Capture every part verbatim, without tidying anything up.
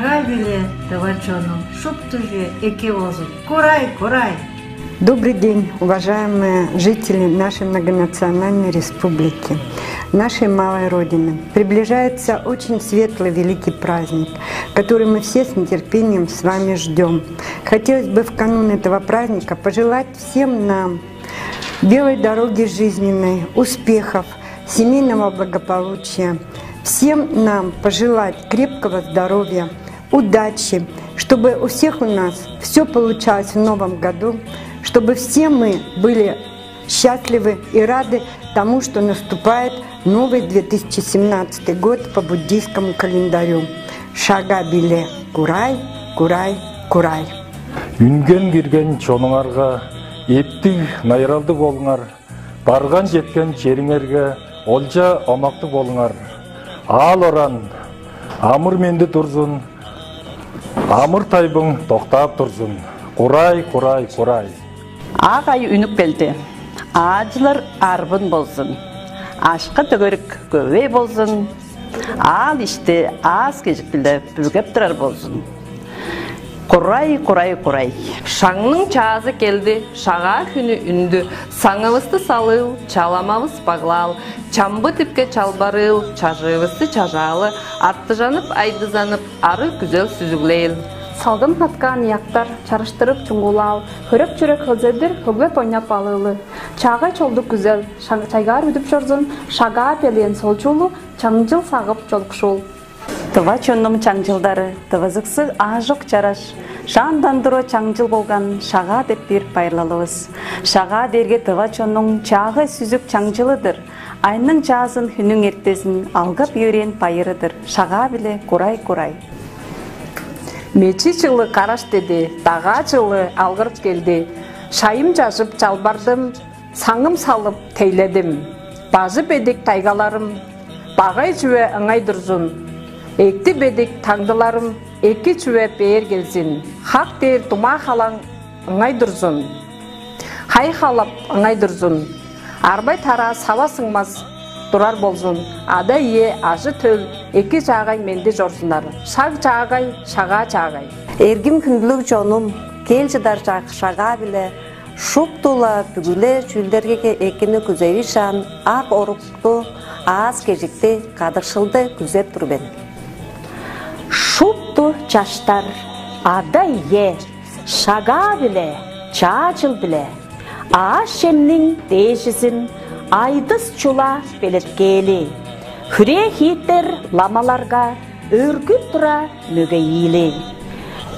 Курай-биле, тыва чонум, шупту чүве эки болзун. Курай, курай! Добрый день, уважаемые жители нашей многонациональной республики, нашей малой родины. Приближается очень светлый великий праздник, который мы все с нетерпением с вами ждем. Хотелось бы в канун этого праздника пожелать всем нам белой дороги жизненной, успехов, семейного благополучия. Всем нам пожелать крепкого здоровья, удачи, чтобы у всех у нас все получалось в новом году, чтобы все мы были счастливы и рады тому, что наступает новый две тысячи семнадцатый год по буддийскому календарю. Шага-биле, курай, курай, курай. Үнген кирген чонуңарга эптиг найыралдыг болуңар, барган-четкен чериңерге олча омактыг болуңар. Аал-оран амыр-менди турзун, амыр-тайбың доктаап турзун. Курай, курай, курай. Ак ай үнүп келди. Аажылар арбын болзун. Акша-төгерик көвей болзун. Аал-ишти аас-кежик-биле бүргеп турар болзун. Курай, курай, курай. Шаңның чаазы келди, Шагаа хүнү үндү. Саңывысты салыыл, чаламавыс баглаал, чамбы дипке чалбарыыл, чажыывысты чажаалы, артыжанып, айдызанып, арыг күзел сүзүглээли. Салдын каткаан ыяктар чарыштырып чуңгулаал, хөрек-чүрек хөлзедир, хөглеп ойнап алыылы. Чаагай чолдуг күзел, шаң-, чайгаар үдүп чорзун, Шагаа белээн солчуулу, чаңчыл сагып чолукшуул. Тыва чоннуң чаңчылдары, тывызыксыг аажок чараш, шаандан тура чаңчыл болган Шагаа деп бир байырлалывыс. Шагаа дээрге тыва чоннуң чаагай сүзүк чаңчылы-дыр. Айның чаазын, хүннүң эртезин алгап йөрээн байыры-дыр. Шагаа-биле курай-курай. Мечи чылы караш деди, дагаа чылы алгырып келди. Шайым чажып чалбардым, саңым салып тейледим. Бажы бедик тайгаларым, багай чүве ыңай турзун. Экти бедик таңдыларым, эки чүве бээр келзин. Хак дээр думаа халаң ыңай турзун. Хай-халап ыңай турзун. Арбай-тараа сава сыңмас турар болзун. Ада-ие, ажы-төл, эки чаагай менди чорзуннар. Шаг чаагай, Шагаа чаагай. Эргим хүндүлүг чонум, кел чыдар чак Шагаа-биле шупту-ла бүгү-ле чүүлдерге экини күзевишаан ак орукту, аас-кежикти, кадыкшылды күзеп тур мен. Шупту чаштар, ада-ие, Шагаа-биле, чаа чыл-биле, аъш-чемниң дээжизин айдыс-чула белеткээли, хүрээ-хииттер ламаларга өргүп тура мөгейиили,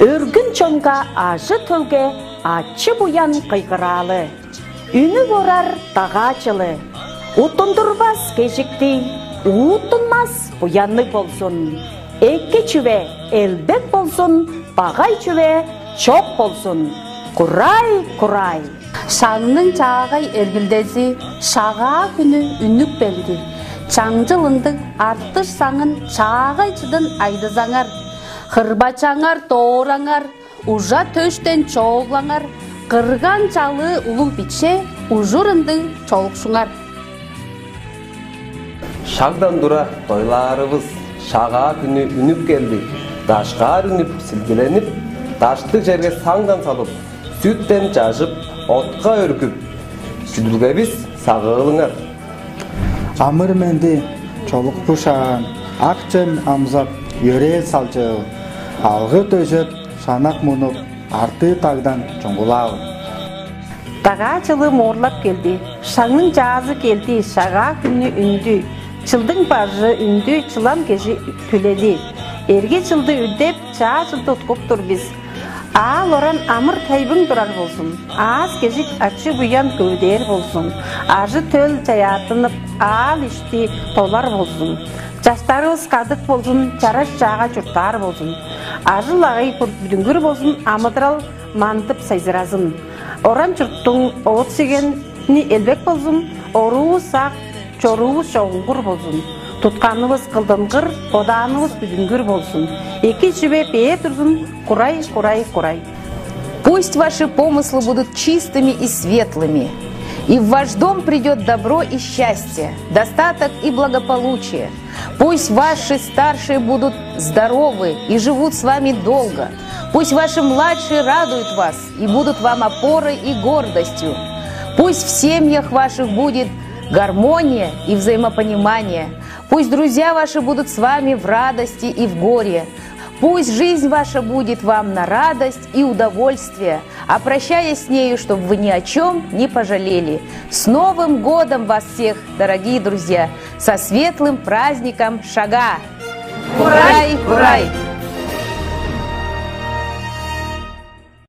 өргүн чонга, ажы-төлге ачы-буян кыйгыраалы. Үнүп орар дагаа чылы уттундурбас кежиктиг, уттунмас буянныг болзун. Эки чүве элбек болзун, багай чүве чок болзун. Курай-курай. Шаңның чаагай эргилдези Шагаа хүнү үнүп келди. Чаңчыл ындыг артыш саңын чаагай чыдын айдызаңар. Хырбачаңар, доораңар, ужа-төштен чооглаңар, кырган-чалыы, улуг-биче ужур ындыг чолукшуңар. Шагдан тура дойлаарывыс Шагаа хүнү үнүп келди. Дашкаар үнүп, силгиленип, даштыг черге саңдан салып, сүттен чажып, отка өргүп, чүдүлгевис сагыылыңар. Амыр-менди чолукпушаан, ак чем амзап, йөрээл салчыыл, алгы дөжеп, шанак мунуп, артыы дагдан чуңгулаалы. Дагаа чылы моорлап келди, шаңның чаазы келди, Шагаа хүнү үндү, чылдың бажы үндү, чылан кежи түледи. Эрги чылды үдеп, чаа чылды уткуп тур бис. Аал-оран амыр-тайбың турар болзун, аас-кежик, ачы-буян көвүдээр болзун, ажы-төл чаяаттынып, аал-ишти долар болзун. Чаштарывыс кадык болзун, чараш чаага чурттаар болзун. Ажыл-агый бүдүнгүр болзун, амыдырал мандып сайзыразын. Оран-чурттуң оът-сигени элбек болзун, оруувус ак, чоруувус чогуңгур болзун. Тутканывыс кылдынгыр, бодаанывыс бүдүнгүр болзун. Эки чүве бээр турзун, курай, курай, курай. Пусть ваши помыслы будут чистыми и светлыми, И в ваш дом придет добро и счастье, достаток и благополучие. Пусть ваши старшие будут здоровы и живут с вами долго. Пусть ваши младшие радуют вас и будут вам опорой и гордостью. Пусть в семьях ваших будет гармония и взаимопонимание. Пусть друзья ваши будут с вами в радости и в горе. Пусть жизнь ваша будет вам на радость и удовольствие, а прощаясь с нею, чтобы вы ни о чем не пожалели. С Новым годом вас всех, дорогие друзья! Со светлым праздником Шага! Курай, курай!